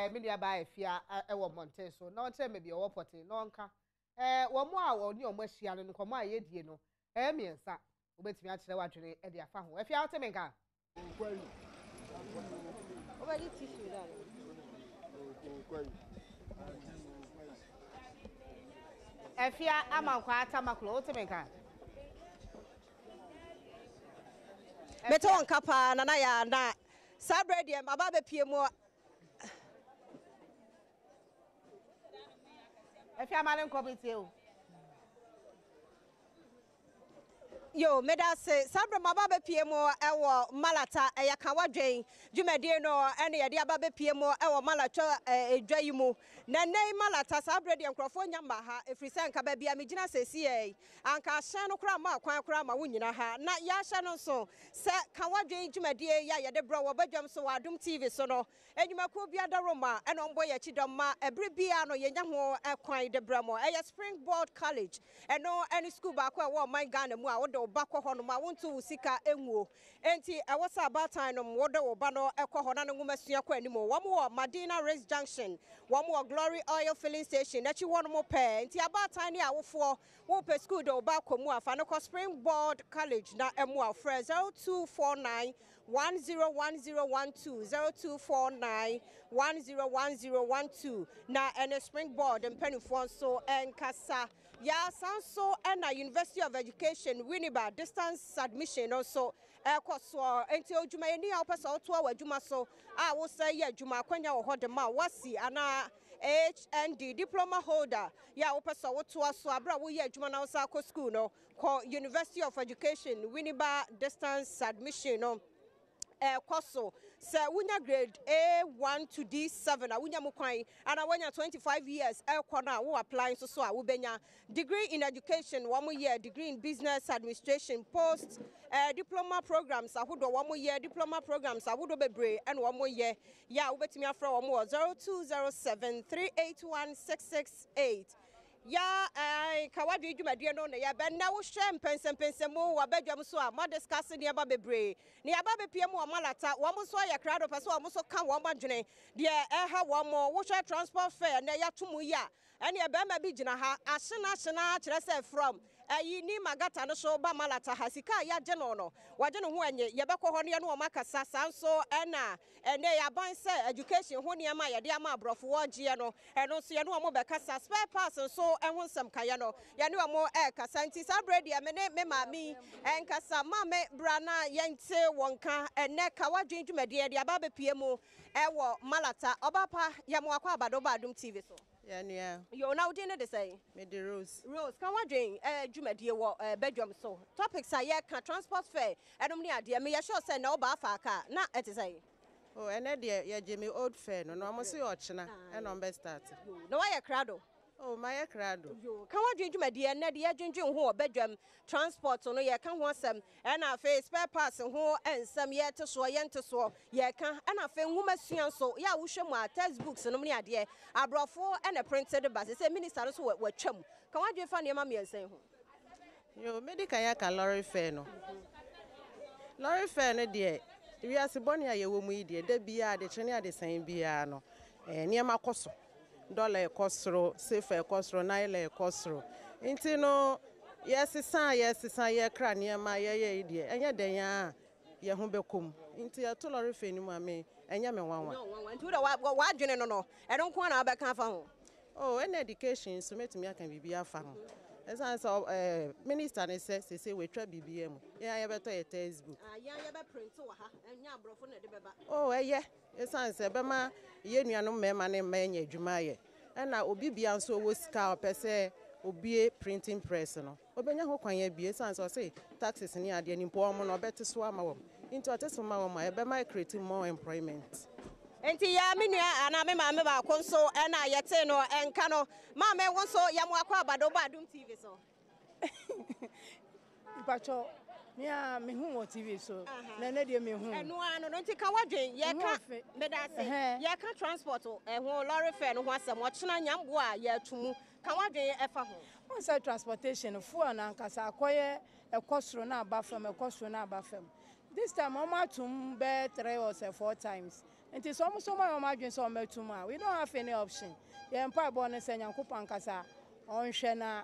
Me nuabaa Afia wɔ mmɔnten so na ɔnkyerɛ me baabi a ɔwɔ pɔtee na ɔnka wɔn a ɔne wɔn ahyia no nkɔmmɔ a yɛdie no ɛyɛ mmiɛnsa. Wobɛtumi akyerɛ w'adwene de afa ho. Afia wote me nka? Wobɛgye tissue da no. Afia Amankwaa Tamaklo, wote me nka? Mete wo nka paa Nana Yaa na saa berɛ deɛ maba abɛpie mu. Afia ma ne nkɔ metie o. Yo, meda ase. Saa berɛ maba abɛpie mu wɔ Malata, ɛyɛ Kawadwen dwumadie no ɛna yɛde aba abɛpie mu wɔ Malata dwa yi mu. Na nnɛ yi Malata saa berɛ deɛ nkurɔfoɔ nya mma ha, ɛfiri sɛ nka baabi a megyina seesei yi, anka ahyɛn no koraa mmaa kwan koraa ma wonnyina ha. Na yɛahyɛ no nso sɛ Kawadwen dwumadie yi a yɛde brɛ wɔ badwam so wɔ Adom TV so no, nnwumakuo bi adaworoma na wɔbɔ yɛn akyi dɔm ma ɛberɛ biara no yɛnya ho kwan de brɛ mo. Ɛyɛ Springboard College, ɛno ne sukuu baako a ɛwɔ ɔman Ghana mu a wode wo ba kɔ hɔnom a wonto wo sika nguo. Enti ɛwɔ sɛ abaatan nom wode wo ba no kɔ hɔ na ne nwomasua kɔ anim. Wɔn wɔ Madina Race Junction, wɔn wɔ Glory Oil Filling Station akyi hɔ nom pɛɛ. Enti abaatan ne awofoɔ wopɛ sukuu de wo ba akɔ mu a, fa no kɔ Springboard College na ɛmmoa wo. Frɛ 0249 101012, 0249 101012 na ɛne Springboard mpanimfoɔ nso nkasa. Yɛasan nso na University of Education Winneba distance admission no nso ɛrekɔ soɔ. Nti odwumayɛni a wopɛ sɛ wotoa w'adwuma so a wosan yɛ adwuma akwanya wɔ hɔ de ma wo. WASSCE anaa HND diploma holder yɛ a wopɛ sɛ wotoa so aberɛ a woyɛ adwuma na wosan kɔ sukuu no, kɔ University of Education Winneba distance admission no ɛrekɔ so. Sɛ wonya grade A1 to D7 a wonya mu kwan, ana woanya 25 years ɛrekɔ no a wo apply nso so a wobɛnya. Degree in education wɔn yɛ, degree in business administration, post diploma programs ahodoɔ wɔn yɛ, diploma programs ahodoɔ bebree ɛna wɔn yɛ. Yɛ a wobɛtumi afrɛ wɔn wɔ 0207 381 668. Ya Kawadwi dwumadie no na yɛbɛ na wohwɛ mpɛnsɛmpɛnsɛmu wɔ badwam so a mo discuss nneɛma bebree. Na yɛaba abɛpie mu wɔ Malata, wɔn nso ayɛ krado pɛ sɛ wɔn nso ka wɔn adwene deɛ ɛha wɔn. Wohwɛ transport fare na yɛato mu yi a, ɛneɛ barima bi gyina ha ahyena ahyena kyerɛ sɛ from ɛyi Nima gata no so ba Malata ha sika a yɛagye no no wɔgye ne ho ɛnye. Yɛbɛkɔ hɔ no yɛne wɔn akasa. Saa nso ɛna ɛnɛ yɛ aban sɛ education ho nneɛma a yɛde ama aborɔfo wɔgyeɛ no, ɛno nso yɛne wɔn bɛkasa. Spare parts nso ho nsɛm kaeɛ no yɛne wɔn ɛrekasa. Nti saa berɛ deɛ me ne me maame yi ɛnkasa. Maame bra na yɛnte wɔn nka. Ɛnɛ ka w'adwene dwumadie yɛde aba abɛpue mu ɛwɔ Malata. Ɔbaa pa, yɛ mo akɔ aba do ba Adom TV so. Yɛ nua. Yo, na wo din ne de sɛn? Me de Rose. Rose, ka w'adwen dwumadie wɔ badwam so. Topics a yɛka, transport fare, ɛnom ne adeɛ. Meyɛ sure sɛ nnɛ wobaa faa car, na ɛte sɛn? Oh, ɛnɛ deɛ yɛgye me old fare no, na wɔn se ɔkyena ɛna wɔn bɛ start. Yo, na woayɛ krado? Oh, mayɛ krado. Yo, ka w'adwen dwumadie, ɛnnɛ deɛ yɛdwendwen ho wɔ badwam, transport no yɛka ho asɛm, ɛna afei spare parts ho nsɛm yɛte soɔ yɛnte soɔ yɛka, ɛna afei nwoma sua nso, yɛ a wohwɛ mu a text books nom ne adeɛ, aborɔfo ɛna printe de ba, sɛ sɛ minister no nso watwam. Ka w'adwen fa nneɛma mmiɛnsa yi ho. Yo, medi kan aka lorry fare no. Lorry fare no deɛ, wiase bɔne a yɛwɔ mu yi deɛ, da biara adekyere ne adesan biara no, nneɛma kɔ so. Dɔla ɛkɔ soro, sefa ɛkɔ soro, naira ɛkɔ soro. Nti no, yɛsesa yɛsesa yɛkra nneɛma yɛyɛ yi deɛ, ɛnyɛ dɛn a yɛn ho bɛkɔ mu. Nti ɛto lorry fare no mu a me, ɛnyɛ me nwanwa. Nti wo deɛ w'adwene no no, ɛno nko ara na wobɛka afa ho? Oh, ɛna education nso mɛtumi aka biribi afa ho. Ɛsiane sɛ minister ne sɛ sese wɔatwa biribi mu. Yɛn a yɛbɛtɔ yɛ textbook. Yɛn a yɛbɛprinte wɔ ha, ɛnyɛ aborɔfo na ɛde bɛba. Oh, ɛyɛ. Ɛsiane sɛ ɛbɛma yɛn nuanom mmarima ne mmaa anya adwuma ayɛ. Ɛna obi bia nso ɔwɔ sika a ɔpɛ sɛ obie printing press no, ɔbɛnya ho kwan abie. Ɛsiane sɛ ɔse taxes ne adeɛ no mpo ɔmo no ɔbɛte so ama wɔn. Nti ɔte so ma wɔn a ɛbɛma create more employment. Nti yɛ me nua anaa me maame baako nso ɛna yɛte no ɛnka no. Maame wo nso yɛ mo akɔ abado ba Adom TV so. Mpacho, me a me hu wɔ TV so. Na ne deɛ me hu. Ɛno ano no nti ka wadwen yɛka medase yɛka transport ɛho lorry fare no ho asɛm ɔkyena nyamboa a yɛto mu ka wadwen ɛfa ho. Wɔn sɛ transportation fuel na ankasa akɔyɛ ɛkɔ soro na aba fam ɛkɔ soro na aba fam. This time wɔn atum bɛyɛ 3 or 4 times. Nti sɛ ɔmo nso ɔmo ayɛ ɔmo adwene sɛ ɔmo bɛto mu a, we don't have any option. Yɛn mpaebɔ ne sɛ Nyankopɔn ankasa ɔnhwɛ na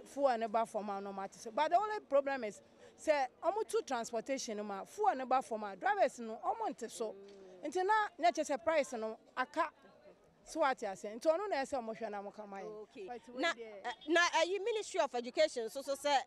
fuel no ba fam a na ɔmo ate so. But the only problem is sɛ ɔmo to transportation no mu a, fuel no ba fam a, drivers no ɔmo nte so. Nti na na kyerɛ sɛ price no aka. So wate aseɛ? Nti ɔno na ɛsɛ ɔmo hwɛ na ɔmo ka ma yɛn. Okay. But wei Na deɛ. Na ɛyi Ministry of Education nso so sɛ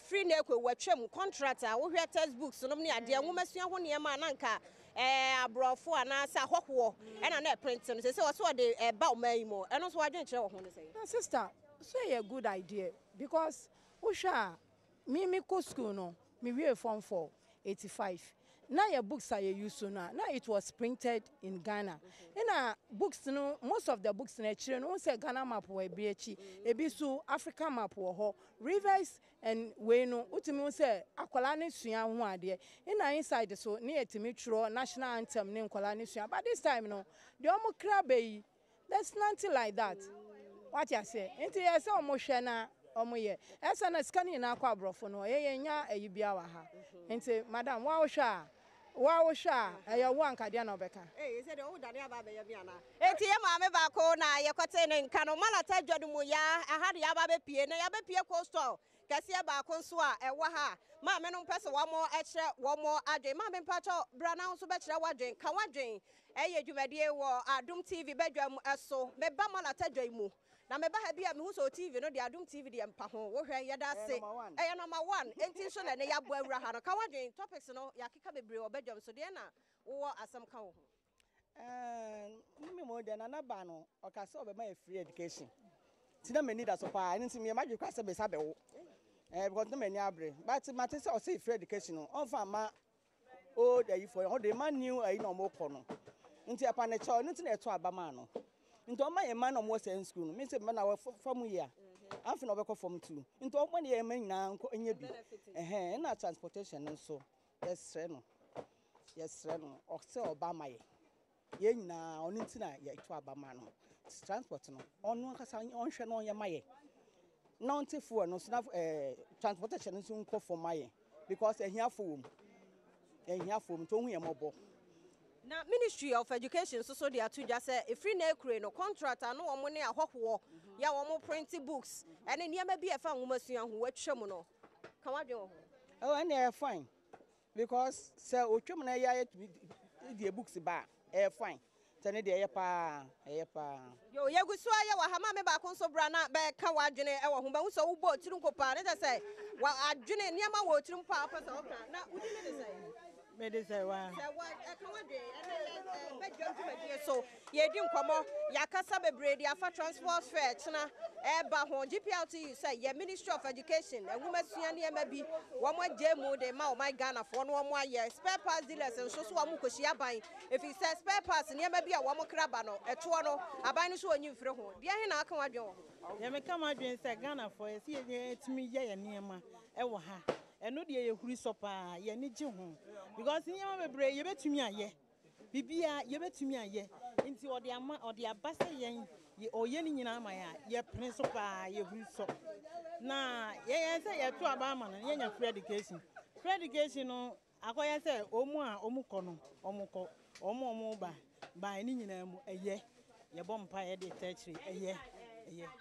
firi na ekɔ wɔatwam contract a wohwɛ textbooks nom ne adeɛ, nwomasua ho nneɛma a na nka aborɔfo anaasɛ ahɔhoɔ ɛna na ɛprint no sɛ wɔsɛ wɔde ɛba ɔman yi mu, ɛno nso wadwen kyerɛ wɔ ho no sɛ. Na sister, so yɛ good idea because wohwɛ a, me kɔ school no, me wie form 4 85, na yɛ books a yɛ use no a, na it was printed in Ghana. Ɛna books no, most of the books no akyire no, wohu sɛ Ghana map wɔ ebi akyi, ebi so Africa map wɔ hɔ, rivers and wei no, wotumi hu sɛ akwadaa no sua ho adeɛ. Ɛna inside so ne yɛtumi twerɛ national anthem ne nkwadaa no sua. But this time no deɛ, ɔmo kra bɛ yi, there's nothing like that. Wate aseɛ? Nti yɛ sɛ ɔmo hwɛ na ɔmo yɛ ɛsɛ na sika no nyinaa kɔ aborɔfo no, ɔyɛ yɛn nya ayi bia wɔ ha. Nti madam, wa wohwɛ a ɛyɛ wo ankadeɛ na ɔbɛka. Ee, sɛ deɛ ɔwɔ dane aba abɛyɛ mi ana? Eti yɛ maame baako na yɛkɔte ne nka no Malata dwa no mu ya ɛha de yɛaba abɛpie na yɛabɛpie cold store kɛseɛ baako nso a ɛwɔ ha. Maame no mpɛ sɛ wɔn kyerɛ wɔn adwen. Maame, mpakyɛw, bra na nso bɛkyerɛ w'adwen, ka w'adwen. Ɛyɛ dwumadie wɔ Adom TV badwam ɛso. Meba Malata dwa yi mu na meba ha bi a, mehu sɛ TV no deɛ, Adom TV deɛ mpa ho. Wohwɛ, yɛda ase, ɛyɛ number one. Enti nso na ɛnɛ yɛabɔ awura ha no, ka w'adwen. Topics no yɛakeka bebree wɔ badwam so deɛ, na wowɔ asɛm ka wo ho. Me mo deɛ, nana ba no ɔka sɛ ɔbɛma yɛ free education, nti na m'ani da so paa. Ɛno nti meyɛ m'adwene koraa sɛ bɛsa bɛwo because na m'ani abere. But mate sɛ ɔsɛ free education no, ɔmfa ama old ayifoɔ, ɔde ma new ayi na ɔmo kɔ no. Nti ɛpa ne kyɛw, ɛno nti na ɛto aba maa no. Nti ɔma yɛn mma na ɔmo wɔ sɛn school no, mi sɛ mma na wɔ fam yi a, afei na ɔbɛkɔ form two, nti ɔmo ne yɛn mma nyinaa nkɔ nyɛ bi ɛhɛn. Ɛna transportation no nso, yɛsrɛ no ɔsɛ ɔba ma yɛ yɛn nyinaa. Ɔno nti na yɛto aba ma no. Transport no, ɔno ankasa ɔnhwɛ na ɔnyɛ ma yɛ na ɔnte fuel no so na transportation no nso nkɔ fam ma yɛ because ahiafo wɔ mu, ahiafo wɔ mu, nti ohun yɛn mmɔbɔ. Na Ministry of Education nso so de ato dwa sɛ ɛfiri na ekure no, contract ano wɔn ne ahɔhoɔ yɛ a wɔn print books ɛne nneɛma bi a ɛfa nwomasua ho, wɔatwa mu no, ka wadwen wɔ ho. Ɛwɔ ɛna ɛyɛ fine because sɛ otwam na ɛyɛ ayɛ tumi deɛ books ba a, ɛyɛ fine. Sɛ ne deɛ ɛyɛ paa, ɛyɛ paa. Yo, yɛgu so ayɛ wɔ ha. Maame baako nso bra na bɛka w'adwene ɛwɔ ho. Bɛhu sɛ wobɔ tiri nko paa ne kyɛ sɛ wa adwene nneɛma wɔ tirim paa, wopɛ sɛ woka. Na wodi ne de sɛ? Mede sɛ wa. Sɛ wa ɛka w'adwene ɛne yɛ bɛdwam dwumadie so. Yɛdi nkɔmmɔ, yɛakasa bebree de afa transport fare kyena ɛba ho. GPRTU sɛ yɛ Ministry of Education nwoma sua nneɛma bi wɔn agye mu de ma ɔman Ghanafoɔ no, wɔn ayɛ. Spare parts dealers nso so, wɔn kɔhyia aban ɛfiri sɛ spare parts nneɛma bi a wɔn kra ba no, ɛtoɔ no, aban no so wɔnyi mfiri ho deɛ he na aka w'adwene wɔ ho. Deɛ meka m adwene sɛ Ghanafoɔ yɛsɛ yɛtumi yɛ yɛn nneɛma ɛwɔ ha, ɛno deɛ yɛhuri sɔ paa, yɛni gye ho because nneɛma bebree yɛbɛtumi ayɛ, biribiara yɛbɛtumi ayɛ. Nti ɔde ama, ɔde aba sɛ yɛn ɔyɛ ne nyinaa ama yɛn a, yɛpene so paa, yɛhuri sɔ. Na yɛyɛ sɛ yɛto aba ama no, yɛnya free education. Free education no akɔyɛ sɛ ɔmu a ɔmu kɔ no, ɔmu kɔ, ɔmu a ɔmu ba ban ne nyinaa mu. Ɛyɛ yɛbɔ mpa, yɛde tɛ akyire, ɛyɛ.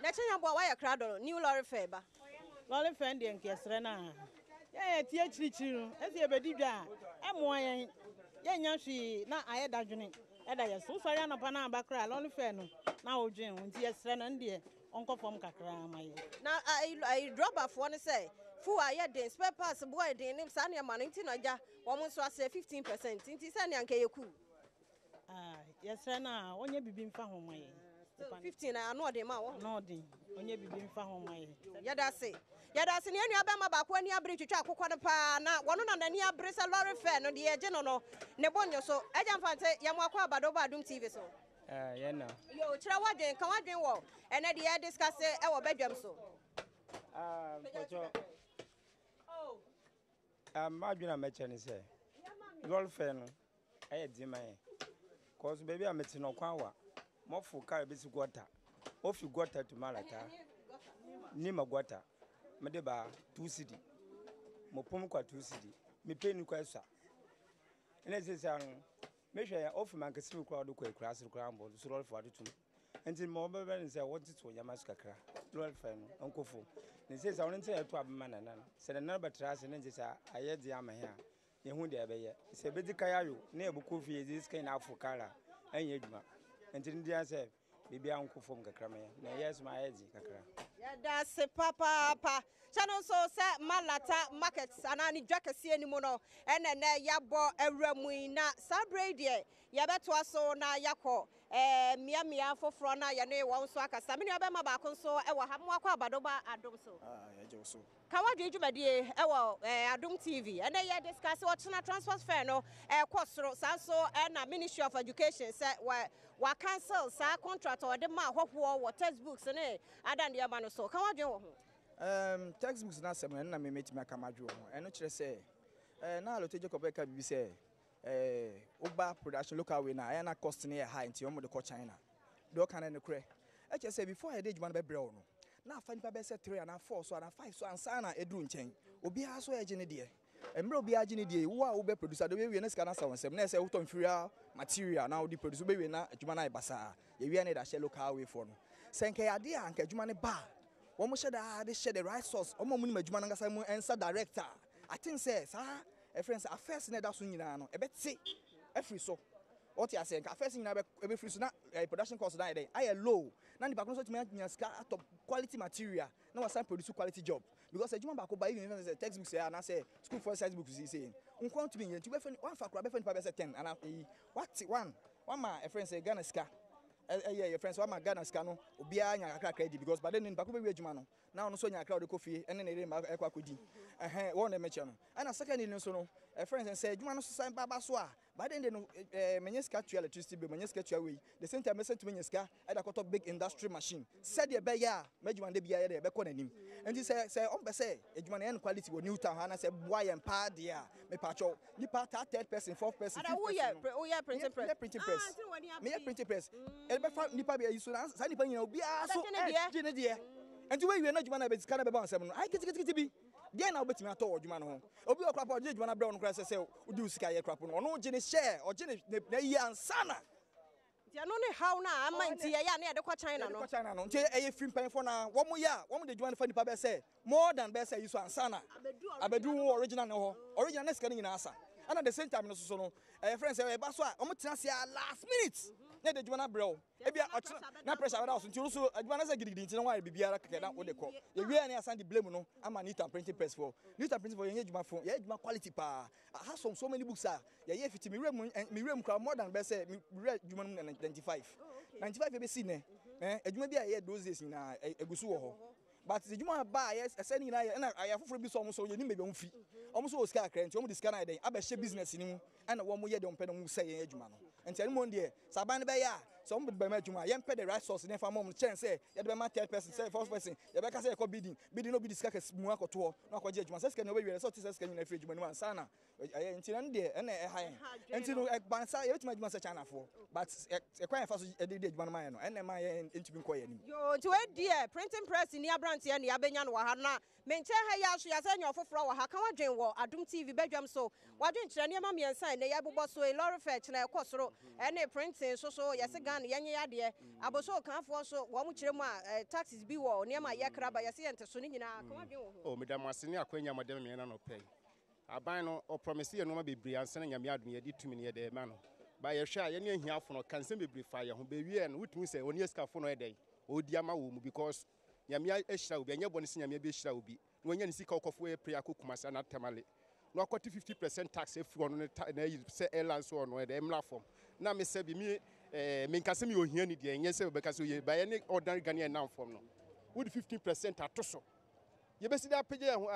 Na kyɛn aboa wayɛ krado no, new lorry fare ba. Lorry fare deɛ, nkɛsrɛ no a yɛyɛ tie akyirikyiri no, ɛsɛ yɛbɛdi dwa a, ɛmmoa yɛn, yɛnya hwee na ayɛ dadwene ɛda yɛ so. Wosɔre anɔpa no aba koraa, lorry fare no na wodwen ho. Nti yɛsrɛ no, ɛno deɛ ɔnkɔ fam kakraa ma yɛ. Na ayi drɔbafoɔ no sɛ fuel ayɛ den, spare parts boɔ yɛ den ne saa nneɛma no, nti na agya wɔn nso asɛ 15%, nti sɛ nea nka yɛ cool. Ah, yɛsrɛ no a ɔnyɛ biribi mfa ho ma yɛ. 15 na ano ɔden ma wɔ. Ano ɔden, ɔnyɛ biribi mfa ho ma yɛ. Yɛda ase, yɛda ase. Ne nua bɛma baako ani abere twitwa akokɔ no paa na wɔno na n'ani abere sɛ lorry fare no deɛ, yɛgye no ne bo nnwo so. Agya Mfante, yɛmo akɔ abado ba Adom TV so. Yɛn na. Yo, kyerɛ w'adwen, ka w'adwen wɔ ɛnɛ deɛ yɛ discuss ɛwɔ badwam so. Mpɔkyɛ, m'adwene a mɛkyɛ ne sɛ lorry fare no ɛyɛ den ma yɛn kɔɔso baabi a mete no, kwan wa mɔfo kaa bɛsi gutter, ofi gutter to Malata, Nima gutter, mede ba 2 cedi, mopom kwa 2 cedi, mepɛ ni kwa asua ɛna ɛsɛ no. Mehwɛ ofi mankasi mu koraa ɔde kɔ akuraase koraa mbɔ so lɔre fare atoto mu. Nti ma ɔbɛbɛ ne sɛ wɔntete wɔn nneɛma so kakra lɔre fare no nkɔ fam. Ne sɛ sɛ ɔno nti na ɛto abɛma nana no. Sɛ nana no bɛtra ase ne nti sɛ ayɛ dze ama hɛn a, yɛhu deɛ ɛbɛyɛ. Sɛ ɛbɛdzi kan ayo na yɛbɛkɔ fie yɛdze sika nyinaa aforo kar a, ɛnyɛ adwuma. Nti ne deɛ sɛ biribiara nkɔ fam kakra ma yɛn na ɛyɛ sɛ ayɛ dze kakra. Yɛda ase papaapa. Hyɛ no nso sɛ Malata Market anaa ne dwa kɛseɛ no mu no ɛna ɛnɛ yɛabɔ awura mu yi na saa berɛ yi deɛ yɛbɛtoa so na yɛakɔ eh, mmeammea foforɔ na yɛne wɔn nso akasa. Me nua bɛrima baako nso wɔ ha. Mo akɔ abadoba adom so. Ah, yɛgye wo so. Ka wadwene dwumadie ɛwɔ eh, Adom TV. Ɛnɛ yɛ discuss ɔkyena transport fare no ɛkɔ soro. Saa nso ɛna Ministry of Education sɛ wɔ wa cancel saa contract a ɔde ma ahɔhoɔ wɔ textbooks ne ada nneɛma no so. Ka wadwene wɔ ho. Textbooks no asɛm no, ɛno na me mɛtumi aka m'adwene wɔ ho. Ɛno kyerɛ sɛ, na Alote Jacob ɛka biribi sɛ, woba production local way na ɛyɛ na cost no yɛ high nti wɔn de kɔ China. Deɛ ɔka no nokorɛ. Ɛkyerɛ sɛ before yɛde adwuma no bɛbrɛ wo no, na afa nipa bɛyɛ sɛ 3 anaa 4 so anaa 5 so ansa na ɛduru nkyɛn. Obiara so ɛgye ne deɛ. Mmerɛ obiara gye ne deɛ, wo a wobɛ produce ade wobɛwie na sika no asa wo nsam na ɛsɛ wotɔ inferior material na wode produce wobɛwie na adwuma no ayɛ basaa. Yɛwie na yɛde ahyɛ local way foɔ no. Sɛ nka ɛyɛ adeɛ a nka adwuma no ba a, wɔn hyɛ daa de hyɛ the right source, wɔn a wɔn nim adwuma no ankasa mu nsa direct a, I think sɛ saa ɛfrɛ sɛ affairs na ɛda so nyinaa no ɛbɛte afiri so. Wɔte aseɛ, nka affairs nyinaa ɛbɛfiri so na production cost na ayɛ dɛn ayɛ low na nipa ko nso tumi anya sika atɔ quality material na wasan produce quality job because adwuma baako ba even sɛ textbooks yɛ anaasɛ school for textbooks yi sɛ nko ntumi nyɛ nti wobɛfɛ wamfa koraa bɛfɛ nipa bɛsɛ 10 anaa eyi wate one wama ɛfrɛ sɛ Ghana sika ɛyɛ yɛfrɛ sɛ wama Ghana sika no obiara nya kakrakra di because bade ne nipa ko bɛwie adwuma no na ɔno nso nya kakra ɔde kɔ fie ɛne ne yere mma ɛkɔ akɔdi ɛhɛn wɔn na ɛmɛkyɛ no. Ɛna secondly no nso no ɛfrɛ sɛ sɛ adwuma no so san ba so a by then de no menye sika tua electricity bill, menye sika tua wei, the same time mɛsɛ tumi nya sika ɛde akɔtɔ big industry machine sɛdeɛ ɛbɛyɛ a m'adwuma no de biara yɛ dɛ ɛbɛkɔ n'anim. Nti sɛ ɔmpɛ sɛ adwuma no yɛ no quality wɔ New Town ha na sɛ boa yɛn paa deɛ a, mepaakyɛw nipa taa third person, fourth person, fifth person no. Woyɛ printing press? Meyɛ printing press. Meyɛ printing press. Ɛbɛfa nipa bi ayi so na saa nipa nyinaa obiara so gye ne deɛ. Nti woawie na adwuma no sika no bɛba nsɛm no ayɛ ketekete bi. Deɛn na wobɛtumi atɔ wɔ adwuma no ho? Obi wɔ koraa po a ɔgye adwuma no abrɛ wo no koraa sɛ sɛ wode wo sika yɛ koraa po no ɔno gye ne share, ɔgye ne n'ayi ansa na. Nti ɛno ne haw no a ama nti yɛyɛ a na yɛde kɔ China no. Yɛde kɔ China no. Nti ɛyɛ firi mpanyinfoɔ no a wɔn yɛ a wɔn de adwuma no fa nipa bɛyɛ sɛ more than bɛyɛ sɛ ayi so ansa na abɛduru wo original no hɔ. Original ne sika no nyinaa asa. Ɛna the same time no soso no ɛyɛ frɛ no sɛ ɛba so a wɔn tena ase a last minute na yɛde adwuma no abrɛ wo. Ebia ɔkyena na pressure bɛda wo so nti wo nso adwuma no sɛ gidigidi nti na woayɛ biribiara kɛkɛ na wode kɔ. Yɛwie a na yɛasan de blame no ama Newton Printing Press foɔ. Newton Printing foɔ yɛnyɛ adwuma fo, yɛyɛ adwuma quality paa. I have some so many books a yɛyɛ fiti me werɛ mu me werɛ mu koraa more than bɛyɛ sɛ me werɛ adwuma no mu 95. 95 ɛbɛsi nnɛ eh, adwuma bi a yɛyɛ those days nyinaa ɛgu so wɔ hɔ. But adwuma a ba a ɛsɛ ne nyinaa yɛ ɛna ayɛ afoforɔ bi sɛ wɔn nso yɛnim baabi a wɔn fi. Wɔn nso wɔ sika kakra nti wɔn de sika no ayɛ dɛn abɛhyɛ business no mu ɛna wɔn yɛ deɛ wɔn pɛ na wɔn sɛ yɛn adwuma no. Nti ɛno mmom deɛ sɛ aban no bɛyɛ a sɛ wɔn de bɛma adwuma a yɛmpɛ the right source na yɛmfa mma wɔn kyɛn sɛ yɛde bɛma third person sɛ fourth person yɛbɛka sɛ yɛkɔ bidding bidding na obi de sika kɛse mu akɔto hɔ na wakɔgye adwuma sɛ sika nyinaa wɔbɛwie sɛ ɔte sɛ sika nyinaa firi adwuma no mu ansa na ɛyɛ nti ɛno deɛ ɛna ɛha yɛn nti no ɛba nsa yɛbɛtumi adwuma sɛ Chinafoɔ but ɛkwan yɛfa so ɛde di adwuma no ma yɛn no ɛna ɛma yɛn ntumi nkɔ yɛn anim. Yoo nti wei deɛ printing press ni aberanteɛ ne yɛabɛnya no wɔ ha na me nkyɛn ha yi ara nso yɛasan anya ɔfoforɔ wɔ ha. Ka w'adwen wɔ Adom TV badwam so. W'adwen kyerɛ nneɛma mmiɛnsa a ɛnnɛ yɛbobɔ so yi, lɔre fare kyena ɛkɔ soro ɛne printing nso so yɛse Ghana yɛnye adeɛ. Abossey Okanfoɔ nso wɔn kyerɛ mu a taxes bi wɔ nneɛma a yɛkra ba yɛse yɛnte so ne nyinaa. Ka w'adwen wɔ ho. Oh meda mo ase ne akwanya a mode ma me ɛna anɔpa yi. Aban no ɔ promise yɛ nnoɔma bebree ansa na Nyame adom yɛde tumi no yɛde rema no. But yɛhwɛ a yɛne ahiafo no ɔka nsɛm bebree fa yɛn ho. Bɛwieɛ no wotumi hu sɛ ɔne asikafo no ɔyɛ dɛn ɔredi ama wɔn mu because Nyame ahyira obi ɛnyɛ bɔne sɛ Nyame bɛhyira obi na wanya ne sika ɔkɔfo air prayer akɔ Kumasi anaa Tamale na wakɔte 50% tax afiri ɔno ne ta na ayi sɛ airline so ɔno ɛdɛ mmra fam na me sɛ bi me eh, menka sɛ meyɛ ohiani deɛ ɛnyɛ sɛ bɛka sɛ oyɛ ba yɛne ordinary Ghanaian nam fam no wode 15% ato so yɛbɛsi de apagya yɛn ho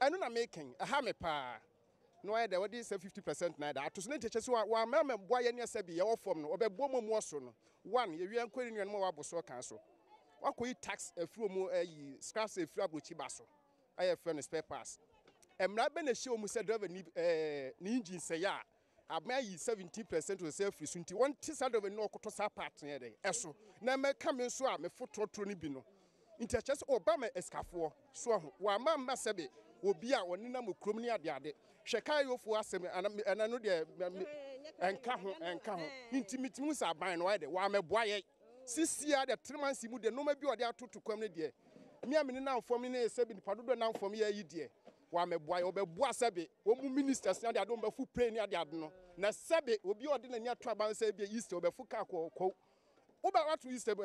ɛno na meka yi ɛha me paa na wayɛ dɛ wɔde sɛ 50% na ɛda ato so ne nkyɛkyɛ so wɔama mɛboa yɛn ne ɛsɛ bi yɛwɔ fam no ɔbɛboa mu mu ɔso no one yɛwia nkɔ ne nuanom a wɔabɔ so kan so wakɔyi tax afiri wɔn ayi scraps afiri aburokyi ba so ayɛ fɛ no spare parts mmara bɛ na ɛhyɛ wɔn sɛ driver ni ɛɛ ne engine sɛe a Aban ayi 17% sɛ afiri so nti wɔnte saa dɔm no ɔkɔtɔ saa part no yɛ dɛn ɛso na mɛka me nso a mefo trɔtrɔ no bi no nti ɛkyerɛ sɛ ɔba ma asikafoɔ so aho wɔama mma sɛbe obi a ɔnenam kurom ne adeade hwɛ kayofoɔ asɛm ɛna no deɛ Ɛnka ho, ɛnka ho. Nti metumi hu sɛ aban no wayɛ dɛ, wammɛboa yɛn. Sisi ara deɛ 3 months mu deɛ, nneɛma bi a ɔde atoto kwam no deɛ, me a me nenam fam ne sɛbi nipa dodoɔ nam fam yɛ yi deɛ, wammɛboa yɛn. Ɔbɛboa sɛbi wɔn mu ministers ne ade ade, wɔn bɛfo plane ne ade ade no. Na sɛbi obi a ɔde n'ani ato aban sɛ ebi Easter ɔbɛfo kaa kɔ kɔw. Wobɛ wato Easter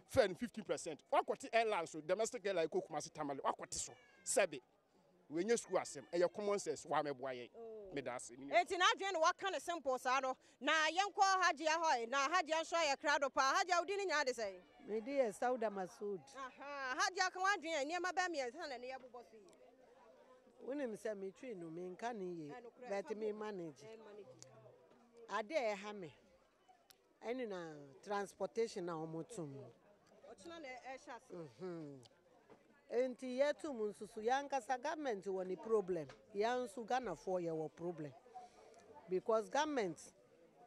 fare no 15%. Wakɔte airline so, domestic airline kɔ Kumasi, Tamale, wakɔte so. Sɛbi wɔnyɛ sukuu asɛm, ɛyɛ common sense, wɔamɛboa yɛn. Meda ase. Eti n'adwene no waka ne simple saa no. Na yɛnkɔ Hagyia hɔ yi, na Hagyia nso ayɛ krado paa. Hagyia, wodi ne nyinaa de sɛn? Mede yɛ Sauda Masood. Hagyia, ka w'adwene a nneɛma bɛɛ mmiɛnsa na ne yɛbobɔ so yi. Wonim sɛ metwi no, menka ne yie, but me manage. Ade a ɛha me ɛne na transportation a wɔto mu. Ɔkyena na ɛhyɛ ase. Nti yɛto mu nso so, yɛankasa government wɔ ne problem, yɛn nso Ghanafoɔ yɛwɔ problem, because government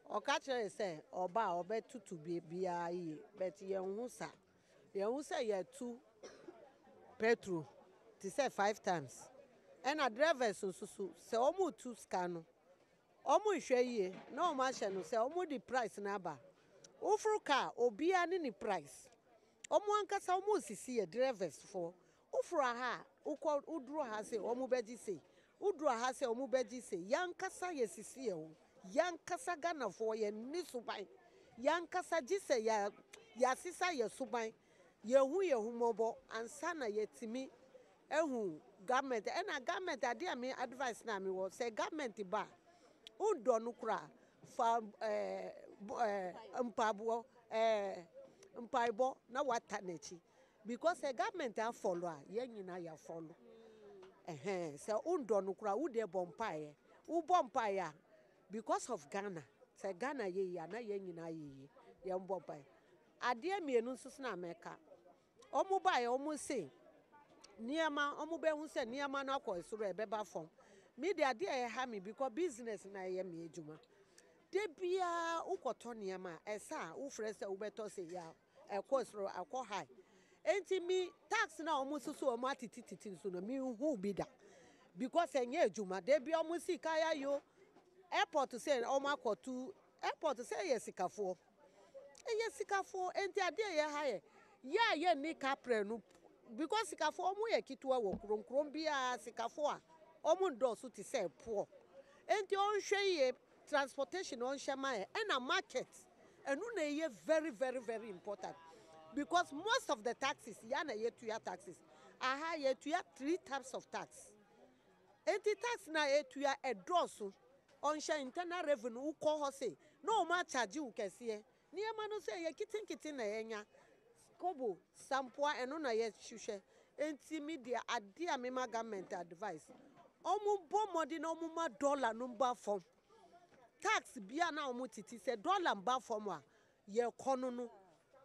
ɔka kyerɛ yɛ sɛ ɔba a ɔbɛtutu biribiara yie, but yɛn ho sa yɛn ho sɛ yɛtu petrol te sɛ five times. Ɛna drivers nso so, sɛ wɔn tu sika no, wɔn nhwɛ yie na wɔn ahyɛ no sɛ wɔn de price no aba. Woforo car, obiara ne ne price. Wɔn ankasa wɔn sisi yɛ drivers foɔ. Woforo ha a, wokɔ woduro ha sɛ wɔn bɛgye sei, woduro ha sɛ wɔn bɛgye sei. Yankasa yɛ sisi yɛ ho. Yankasa Ghanafoɔ yɛ ni suban. Yankasa gye sɛ yɛ yɛasesa yɛ suban, yɛhu yɛ ho mmɔbɔ ansa na yɛtumi ehu government. Ɛna government adeɛ a me advice na me wɔ sɛ government ba a, wodɔ no koraa, fa ɛɛ ɛɛ mpaboɔ mpaebɔ na wata n'akyi, because sɛ government afollow a, yɛn nyinaa yɛ follow. Ɛhɛn, sɛ wondɔ no koraa, wode bɔ mpaeɛ, wobɔ mpaeɛ a, because of Ghana, sɛ Ghana yɛ yie a, na yɛn nyinaa yɛ yie. Yɛn bɔ mpaeɛ. Adeɛ mmienu nso so na mɛka, wɔn baeɛ, wɔn se nneɛma, wɔn bɛhu sɛ nneɛma no akɔ soro, ɛbɛba fam. Mi de, adeɛ a ɛha mi, because business na ɛyɛ mi adwuma de biara, wokɔtɔ nneɛma a ɛsɛ a wofrɛ sɛ wobɛtɔ sɛ yɛ a, ɛkɔ soro, akɔ high. Enti mi tax na wɔn soso wɔn atetititi nso no, mi nhu bi da, because ɛnyɛ adwuma de bi. Wɔn si kaya yo airport sɛ wɔn akɔtu airport sɛ ɛyɛ sikafoɔ, ɛyɛ sikafoɔ. Enti adeɛ yɛ ha yɛ yɛ a yɛ ni kaprɛ no, because sikafoɔ wɔn yɛ ketewa wɔ kurom kurom biara. Sikafoɔ a wɔn ndɔɔso te sɛ poɔ. Enti ɔnhwɛ yie, transportation ɔnhyɛ ma yɛ, ɛna market ɛno na ɛyɛ very very very important, because most of the taxes yɛ na yɛtua taxes aha, yɛtua three types of tax. Enti tax na yɛtua ɛdɔɔso. Ɔnhyɛ Internal Revenue, wokɔ hɔ se na wɔn akyagye wo kɛseɛ. Nneɛma no nso ɛyɛ ketenkete na yɛnya kobo sampoa, ɛno na yɛhwehwɛ. Enti mi deɛ, adeɛ a mema government advice, wɔn bɔ mmɔden na wɔn ma dollar no ba fam. Tax bia na wɔn tete sɛ dollar ba fam a, yɛkɔ no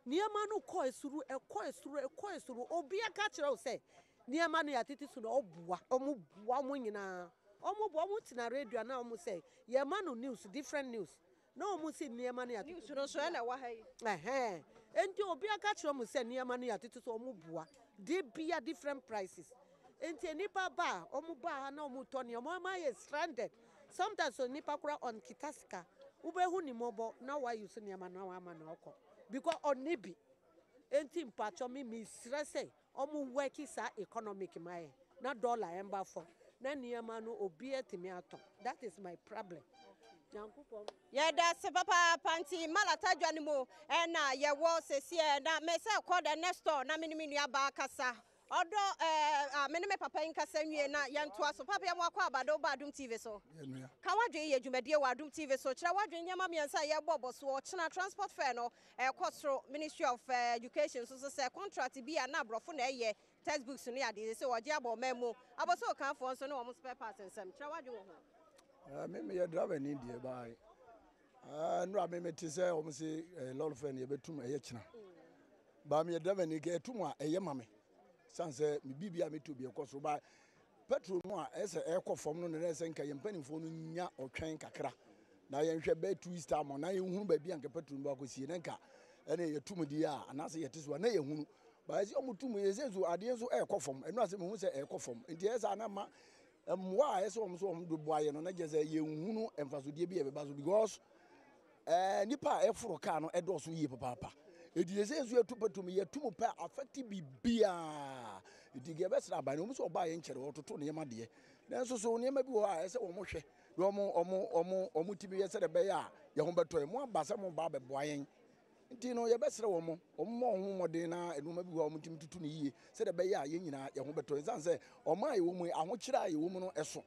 nneɛma no kɔ esoro, ɛkɔ esoro, ɛkɔ esoro. Obiara ka kyerɛ wo sɛ nneɛma no yɛatete so na ɔboa. Wɔn boa, wɔn nyinaa wɔn boa. Wɔn tena radio na wɔn sɛ yɛma no news, different news, na wɔn si nneɛma no yɛatete. News no nso ɛna ɛwɔ ha yi. Ɛhɛn, nti obiara ka kyerɛ wɔn sɛ nneɛma no yɛatete so, wɔn boa de bia different prices. Nti nipa ba a, wɔn ba ha na wɔn tɔ nneɛma, wɔn ayɛ stranded. Sometimes so nipa kora ɔnkita sika, wobɛhu ne mmɔbɔ na wayi so nneɛma na wama na ɔkɔ, because ɔnni bi. Nti mpatsɔ mi mesrɛ sɛ ɔmo work saa economic ma yɛ na dollar ɛmba fam na nneɛma no obiara tumi atɔ. That is my problem. Nyankopɔn. Yɛda se papaapa. Nti Malata dwa no mu ɛna yɛwɔ sɛsiɛ, na mesɛ kɔ the next store na mene me nua baa kasa ɔdɔ ɛɛ me ne me papa yi nkasa nwie na yɛntoa so. Papa, yɛ mo akɔ abado ba Adom TV so. Ka wadwen yɛ dwumadie wɔ Adom TV so. Kyerɛ wadwen nneɛma mmiɛnsa a yɛbɔ bɔ so. Ɔkyena transport fare no ɛkɔ soro. Ministry of Education nso so sɛ contract bi a na aborɔfo na ɛyɛ textbooks no yɛ adeɛ sɛ wɔgye abɔ ɔman mu abɔsɛ ɔkanfoɔ nso ne wɔn spare parts nsɛm. Kyerɛ wadwen wɔ ho. Me meyɛ driver ni deɛ, baa nnura me mete sɛ wɔn se lɔre fare no yɛbɛtum, ɛyɛ kyena. Baa meyɛ driver ni kɛ ɛtum a, ɛyɛ ma me san sɛ me biribi a metu bi ɛkɔ so. Baa petrol no a ɛsɛ ɛkɔ fam no na ɛsɛ nka yɛn mpanimfoɔ no nya ɔtwɛn kakra na yɛnhwɛ bɛɛ 2 weeks time na yɛnhunu baabi a nka petrol no akɔsie, na nka ɛne yɛtum di a anaasɛ yɛte so a na yɛhunu. Baa ɛsɛ ɔmo tum yɛ sɛ nso adeɛ nso ɛɛkɔ fam. Ɛno asɛ mehu sɛ ɛɛkɔ fam, nti ɛyɛ saa na ma Mmoa a ɛsɛ wɔn sɛ wɔn de boa yɛn no na kyerɛ sɛ yɛnhunu mfasodeɛ bi a ɛbɛba so because ɛɛ nipa a ɛforo kaa no ɛdɔɔso yie papaapa. Eti sɛ sɛ nso yɛtu pɛtum yɛtu mu pɛ afɛte biribiara. Eti deɛ ɛbɛsrɛ aban no wɔn sɛ ɔbaa yɛn nkyɛn wɔtoto nneɛma deɛ. Nanso so nneɛma bi wɔ hɔ a ɛsɛ wɔn hwɛ na wɔn wɔn wɔn wɔn tumi yɛ sɛdeɛ ɛbɛyɛ a yɛn ho bɛtɔ yɛn. Mo aba sɛ mo ba abɛboa yɛn. Nti no, yɛbɛsrɛ wɔn, wɔmmɔ wɔn ho mmɔden na nneɛma bi wɔ hɔ a wɔntumi tutu no yie sɛdeɛ ɛbɛyɛ a yɛn nyinaa yɛn ho bɛtɔ yɛn. Ɛsiane sɛ ɔman a yɛwɔ mu yi, ahokyerɛ a yɛwɔ mu no so.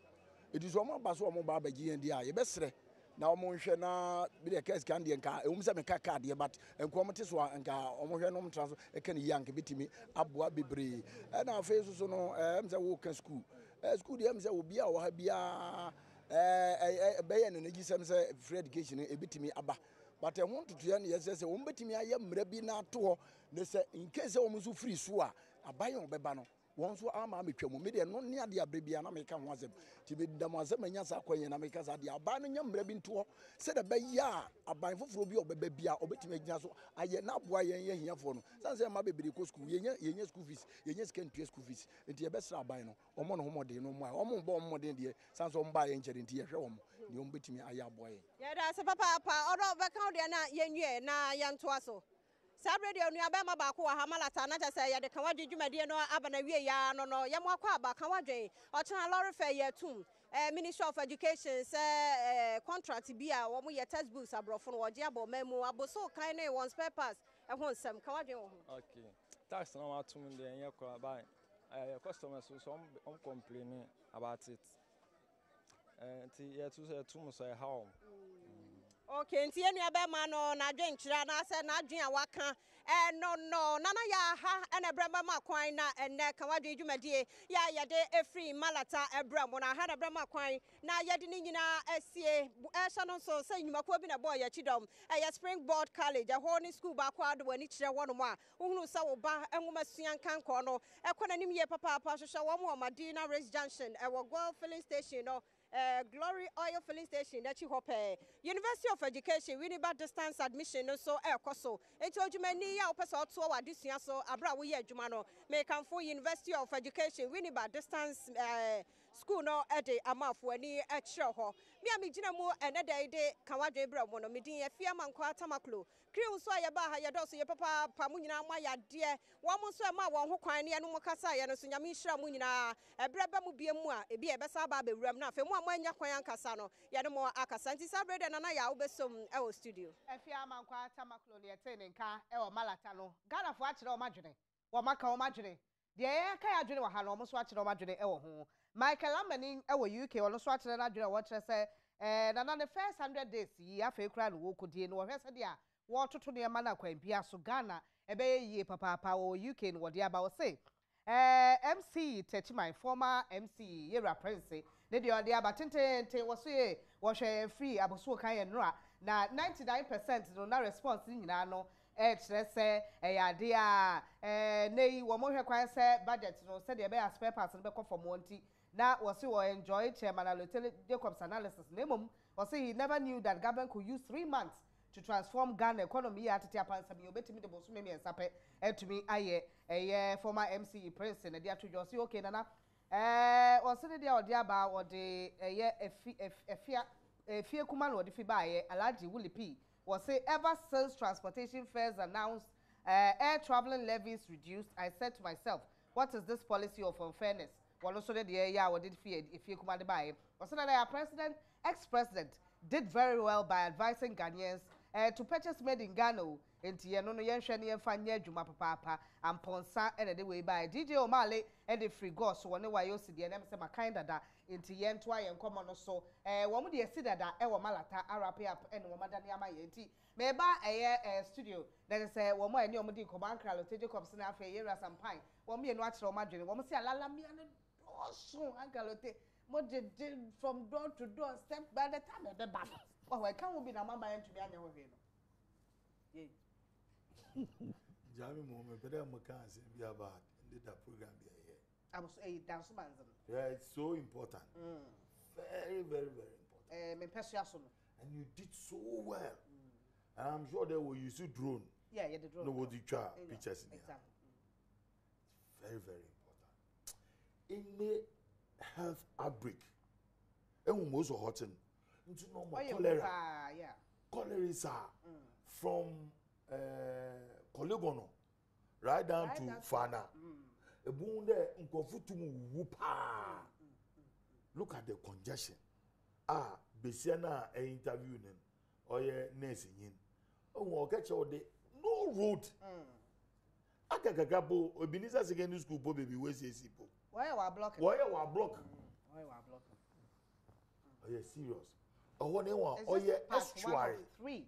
Nti sɛ wɔn aba sɛ wɔn ba abɛgye yɛn deɛ a, yɛbɛsrɛ na wɔn nhwɛ na bi deɛ kaa sika no deɛ nka ɛwom sɛ meka kaa deɛ but nka wɔn te so a nka wɔn hwɛ na wɔn tra so ɛka ne yie a nka ebɛtumi aboa bebree. Ɛna afei nso so no ɛm sɛ wɔka sukuu ɛɛ sukuu deɛ ɛm sɛ obi a ɔwɔ ha biara ɛɛ ɛbɛyɛ n'anigyesɛm sɛ free education no ebɛtumi aba. But ɛho ntotoeɛ no yɛsɛ sɛ wɔn bɛtumi ayɛ mmara bi na ato hɔ na sɛ in case sɛ wɔn nso firi so a aban a ɔbɛba no wɔn nso ama ametwa mu. Me deɛ no ne adeɛ abere biara na meka ho asɛm. Nti meda mo asɛm manya saa kwan yi na meka saa adeɛ. Aban no nya mmara bi nto hɔ sɛdeɛ ɛbɛyɛ a aban foforɔ bi a ɔbɛba bi a ɔbɛtumi agyina so ayɛ na aboa yɛn yɛ ahiafoɔ no. Sane sɛ mma bebree kɔ sukuu, yɛnya yɛnya school fees, yɛnya sika ntua school fees. Nti yɛbɛsrɛ aban no wɔmmɔ ne ho mmɔden na wɔmmoa yɛn. Wɔmmɔ wɔn mmɔden deɛ, sane sɛ wɔn baeɛ nkyɛre nti yɛhwɛ wɔn deɛ wɔbɛtumi ayɛ aboa yɛn. Yɛda ase papaapa. Ɔdɔ bɛka wo deɛ na yɛnwie na yɛntoa so. Saa berɛ deɛ onua bɛrima baako wɔ ha Malata na kyerɛ sɛ yɛde ka wadwen dwumadie no aba na wie ya no no yɛmo akɔ aba ka wadwen ɔkyena lɔre fɛ yɛ atum eh, Ministry of Education sɛ eh, contract bi a wɔn yɛ textbooks aborɔfo no wɔgye abɔ ɔman mu aboso kan ne wɔn spare parts ɛho nsɛm ka wadwen wɔ ho. Okay, tax na wɔatom deɛ ɛnyɛ koraa but eh, customers nso wɔn complain about it. Eh, nti yɛto sɛ yɛto mu sɛ ɛha wɔn. Okay, nti yɛn nua bɛrima no n'adwenkyerɛ anaasɛ n'adwen a waka ɛno no nana yɛ aha ɛna ɛbrɛ mɛma kwan na ɛnɛ ka wadwen dwumadie yɛ a yɛde efiri Malata ɛbrɛ mo na aha na ɛbrɛ ma kwan na yɛde ne nyinaa asie ɛhyɛ no nso sɛ nnwumakuo bi na ɛbɔɔ yɛn akyi dɔm ɛyɛ Springboard College ɛhɔ ne sukuu baako a de wɔn ani kyerɛ hɔnom a wohunu sɛ wo ba nwoma sua nkankɔɔ no ɛkɔ n'anim yie papaapa. Hwehwɛ wɔn wɔ Madina Race Junction ɛwɔ Goil Filling Station no, eh, Glory Oil Filling Station n'akyi hɔ pɛɛ. University of Education, Winneba Distance Admission no nso ɛrekɔ so. Enti odwumani a wopɛ sɛ ɔtoa w'adesua so abere a woyɛ adwuma no, mekamfo University of Education, Winneba Distance eh, School no de ama afo ani kyerɛ hɔ. Me a megyina mu ɛnɛ da yi de ka w'adwene brɛ mo no, me din Afia Mankwaa Tamaklo. Crew nso a yɛbaa ha yɛdɔɔso yie papaapa, mo nyinaa moayɛ adeɛ. Wɔn nso a ɛmaa wɔn ho kwan ne yɛne mo kasaeɛ no nso, Nyame nhyira mo nyinaa. Ɛberɛ ba mu biom mu a, ebia yɛbɛsan aba abɛwura mu na afei mo a moannya kwan ankasa no, yɛne mo akasa. Nti saa berɛ yi deɛ Nana Yaa wobɛsom wɔ studio. Afia Amankwaa Tamaklo na yɛtee ne nka wɔ Malata no. Ghanafoɔ akyerɛ wɔn adwene. Wɔaka wɔn adwene. Deɛ yɛreka yɛn adwene wɔ ha no, wɔn nso akyerɛ wɔn adwene wɔ ho. Michael Amaning wɔ UK, ɔno nso akyerɛ n'adwene a ɔkyerɛ sɛ, eh, Nana ne first hundred days yi, afei koraa na wɔrekɔdie no, wɔhwɛ sɛdeɛ wɔretoto nneɛma no a kwan biara so Ghana ɛbɛyɛ yie papaapa. Wɔwɔ UK na wɔde aba. Ɔse, eh, MC Techiman, former MC Yewura Prince, ne deɛ ɔde aba tenteenten, wɔso ye, wɔhwɛ yɛn firi abosuo kan yɛn nnora, na 99 percent no na response no nyinaa no Ɛkyerɛ sɛ ɛyɛ adeɛ a ɛnnɛ yi wɔhwɛ kwan sɛ budget no sɛdeɛ ɛbɛyɛ a spare parts no bɛkɔ fam wɔ nti na wɔse wɔ enjoy Chairman Alotele Jacobs analysis na mmom ɔse he never knew that government could use 3 months to transform Ghana economy yi a atete apansam yi obetumi de bosome 3 pɛ atumi ayɛ ɛyɛ former MCE Prince na de ato dwa ɔse okay Nana ɛɛ ɔse ne deɛ ɔde aba ɔde ɛyɛ efi efia efie kuma na ɔde fi baayɛ Alhaji Wuli P wɔse ever since transportation fares announced air travelling levies reduced, I said to myself, what is this policy of unfairness? Wɔn nso ne deɛ ɛyɛ a wɔde fi efie kuma de baeɛ. Wɔse na our president, ex-president, did very well by advising Ghanaians to purchase made in Ghana o. Nti yɛn no no yɛnhwɛ ne yɛmfa nyɛ adwuma papaapa. Ampɔnsa ɛna de wei baeɛ. DJ Omale ɛde firi Gɔs wɔ ne Wayosi deɛ ɛnam sɛ makan dada. Nti yɛntoa yɛn nkɔmmɔ no so. Wɔn deɛ si dada ɛwɔ Malata awrap up ɛne wɔn adane ama yɛn. Nti meba ɛyɛ studio na kyerɛ sɛ wɔn a ɛne wɔn di nkɔmmɔ Ankara Lotte Jacobs ne afei Yewura Sampan wɔn mmienu akyerɛ wɔn adwene. Wɔn se alalamia no dɔɔso Ankara Lotte mo gyegye from door to door step by the time ɛbɛba no wɔn ɛka ho bi na mo ama yɛntumi anyɛ ho hwee no. Yei. Gya mi mu mepɛ dɛ mo ka asɛm bi about the program bi a yɛ. Aboso ɛyi danso manze no. Yeah, it's so important. Very, very, very important. Mepɛ so aso no. And you did so well. And I'm sure they will use drone. Yeah, the drone. No, what you try pictures in. Exactly. It's very, very important. In me, health outbreak. Ehu mo so hɔ ten. Nti na ɔmo cholera. Cholera sa from uh, Kɔlegono right down right to down Fana. Ebu dɛ nkurɔfo tum wuwu paa. Look at the congestion. A besia na ɛ interview no ɔyɛ nurse nyin. Ohun ɔkɛkyɛ ɔde no road. Mm. Aka kakra po Ebenezer secondary school po baabi wɔasiesie po. Wɔyɛ wɔ ablɔk. Wɔyɛ wɔ ablɔk. Wɔyɛ wɔ ablɔk. Ɔyɛ serious. Ɔhɔ ne wɔn ɔyɛ estuary.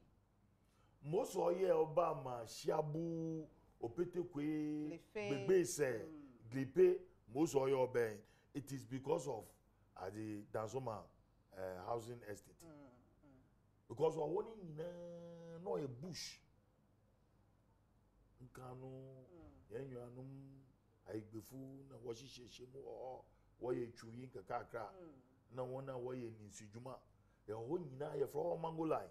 Most ɔyɛ ɔba ma hyiabu opetekwe gbegbesɛ glipe most ɔyɛ ɔbɛn it is because of adi dansoma uh, housing estate. Mm, mm. Because ɔwɔ ne nyinaa na ɔyɛ bush. Nkan no, hɛn nuanom Aegbefo na wɔhyehyɛhyɛ mu wɔ hɔ, wɔyɛ twiwyi nkakrakra, na hɔn a wɔyɛ nyinsudwuma. Hɔ nyina yɛfrɛ hɔ Mango Line.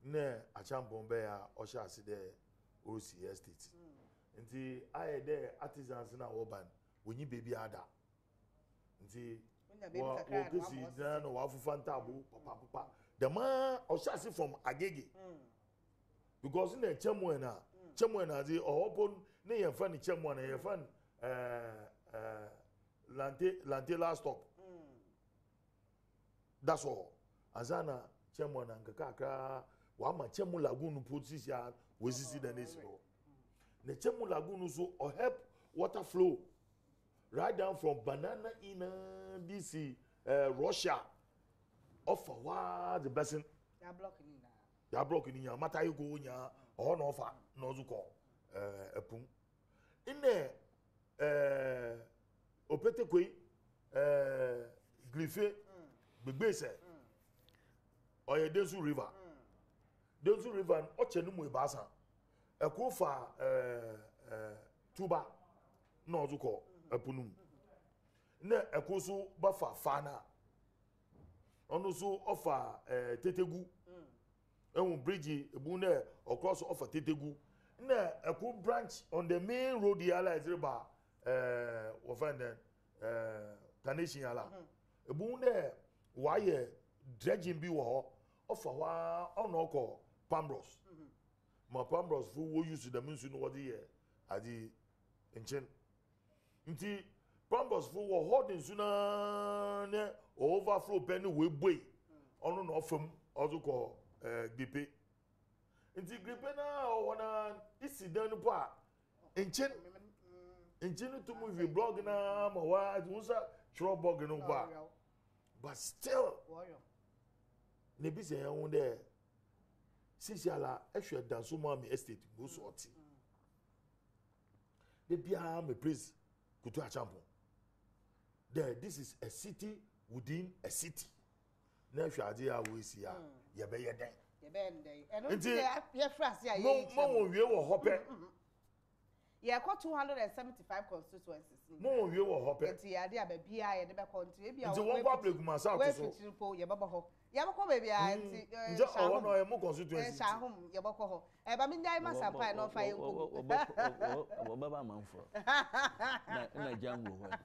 Nna Acheampong bɛyɛ a ɔhyɛ ase dɛ orisi estate. Ntsi ayɛ dɛ artisans no a wɔba no, wonnyi beebi ada. Ntsi wɔkesi gyina na wɔafofa ntaabo papaapa. Dɛm ara ɔhyɛ ase from Agege. Because na Chamuel na Chamuel na adze ɔhɔ po ne yɛmfa no Chamuel na yɛfa no ɛɛ ɛɛ Lante Lante last stop. That's all. Ansa na Chamuel na nkakrakra wama Chamu Lagoon po sisi a wɔasisi dan esi hɔ. Na Chamu Lagoon nso ɔhelp water flow right down from Banana Inn DC uh, Russia ɔfa hɔ ara de bɛsen. Ya block ni nyinaa mata yi ko nyinaa ɔhɔ na ɔfa na ɔdze kɔ ɛɛ ɛpum nnɛ ɛɛ opetekoi ɛɛ glife gbegbesɛ ɔyɛ densu river densu river ɔkyɛ no mu ebaasa ɛkoro fa ɛɛ ɛɛ tuba na ɔdze kɔ ɛpo no mu na ɛkoro so bɛfa faana. ɔno nso ɔfa ɛɛ eh, tetegu ɛhu bridge ebu nɛ ɔkorɔ so ɔfa tetegu na ɛko branch on the main road yi ala ɛdze ba ɛɛ wɔfɛn dɛ ɛɛ carnation ala ebu nɛ wayɛ dredging bi wɔ hɔ ɔfa hɔ ara ɔna ɔkɔ pambros ma pambros fo wɔ use dɛm nsu no wɔde yɛ adze nkyen. Nti plumbers fo wɔ hɔ de nsu naa ne overflow pɛ ne webue ɔno na ɔfam ɔdze kɔ ɛɛ eh, gripe nti gripe naa ɔwɔ naa isi dan no po a nkyen nkyen no tum hwi blɔg naa ma wa ɛdi nsa twerɛ bɔg no ba but still na ebi sɛ yɛn ho dɛ sisi ala ɛhwɛ danso maame estate mu so ɔte. De biara me praise Kutu Acheampong dɛ this is a city within a city na hwɛ adze a woesi a hmm. yɛbɛyɛ dɛn. Nti mo mo wie wɔ hɔ pɛ. Hmm, hmm, yɛkɔ 275 constituencies. Mo wɔn wie wɔ hɔ pɛ. Nti yɛ ade a baabi a yɛde bɛkɔ nti ebi a wɔn wɔn kɔ Ablekuma South so. Wɔafikyiri po yɛbɛbɔ hɔ. Yɛbɛkɔ baabi a nti. Nkyɛ ɔhɔ no ɔyɛ mo constituency. Nhyɛ ahom yɛbɛkɔ hɔ. Ɛba mi nyae ma sampa na ɔfa yɛn nkogu. Wɔbɛba amanfoɔ na na Django hɔ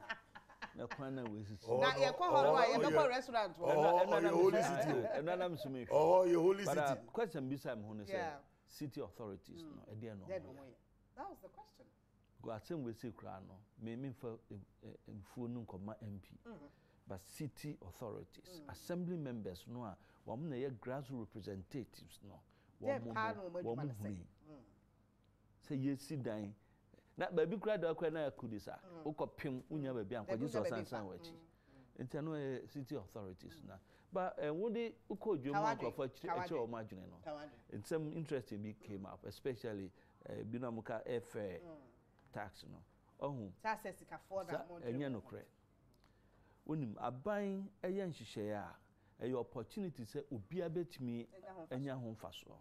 na kwan na wɔasisi. Na yɛkɔ hɔ no a yɛbɛkɔ restaurant hɔ. Ɔhɔ ɔyɛ holy city o. Ɛno anam so mi hwɛ. Ɔhɔ yɛ holy city. But question bisa mi ho ne sɛ city authorities no ɛdeɛ na wɔn yɛ. That was the question. Because asɛm wei sei koraa no, me memfa mfuo no nkɔma MP, but city authorities, assembly members no a wɔn na ɛyɛ grassroots representatives no, wɔn no, wɔn huni sɛ yɛsi dan na baabi koraa de akora na akudi sa wokɔ pem wonya baabi ankɔgye sɛ ɔsansan wɔ akyi nti ɛno yɛ city authorities na ba eh, wode wokɔ dwom a nkurɔfoɔ akyerɛ wɔn adwene no nsɛm interesting bi came up especially Binom ka airfare tax no. Ɔhu? Saa sɛ sikafoɔ na mo Ɛnyɛ nokorɛ. Wonim, aban yɛ nhyehyɛeɛ a, ɛyɛ opportunity sɛ obiara bɛtumi anya ho mfasoɔ.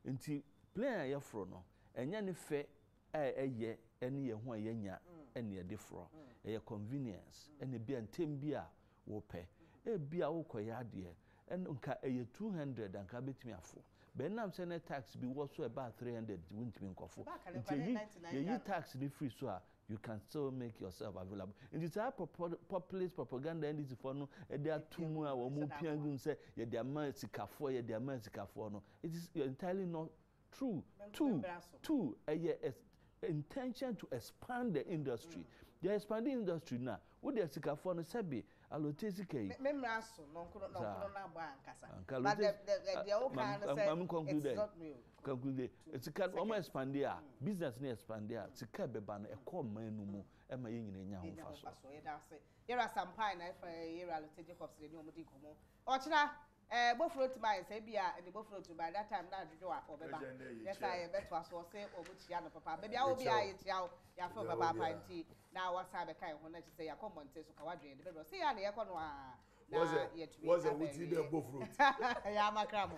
Nti plane a yɛforo no, ɛnyɛ ne fɛ a ɛyɛ ne yɛn ho a yɛnya na yɛde forɔ. Ɛyɛ convenience ɛna ebia ntɛm bi a wopɛ. Ebia worekɔyɛ adeɛ, ɛna nka ɛyɛ 200 anka wobɛtumi afo. But ɛnam sɛ na tax bi wɔ so a ɛbaa 300 nti wontumi nkɔfo. Nti yɛyi, yɛyi tax no firi so a, You can still make yourself available. Nti saa populist propaganda NDC foɔ no de ato mu a wɔn pia gu mu sɛ yɛde ama sikafoɔ, yɛde ama sikafoɔ no, it is entirely not true. Two, two, ɛyɛ intention to expand the industry. Yɛ expand industry no a, wode asikafoɔ no sɛbe Alote sika yi. Me mmra so nɔnkono nɔnkono no abɔ ankasa. But the the deɛ woka no sɛ it's not real. Conclude sika wɔn expand a business no expand a sika ɛbɛba no ɛkɔ ɔman no mu ɛma yɛn nyinaa nya ho mfasoɔ. Yɛda ase. Yɛwura Sampai na ɛfa yɛwura Alote Jacobs na ɛne wɔn di nkɔmmɔ. Ɔkyena Eh bofuro tumi ayɛ sɛ ebia ne bofuro tu by that time na adwodwo a ɔbɛba yɛ saa yɛbɛtoa so ɔse wɔn kyia no papa baabi a wɔ biara yɛkyia wo yɛafɛ wo papaapa nti na wasan bɛka yɛn ho na kyerɛ sɛ yɛakɔ mmɔnten so ka wadwene de bɛbrɛ ɔse yɛ a na yɛkɔ no a na yɛtumi abɛwie yɛ amakra mo.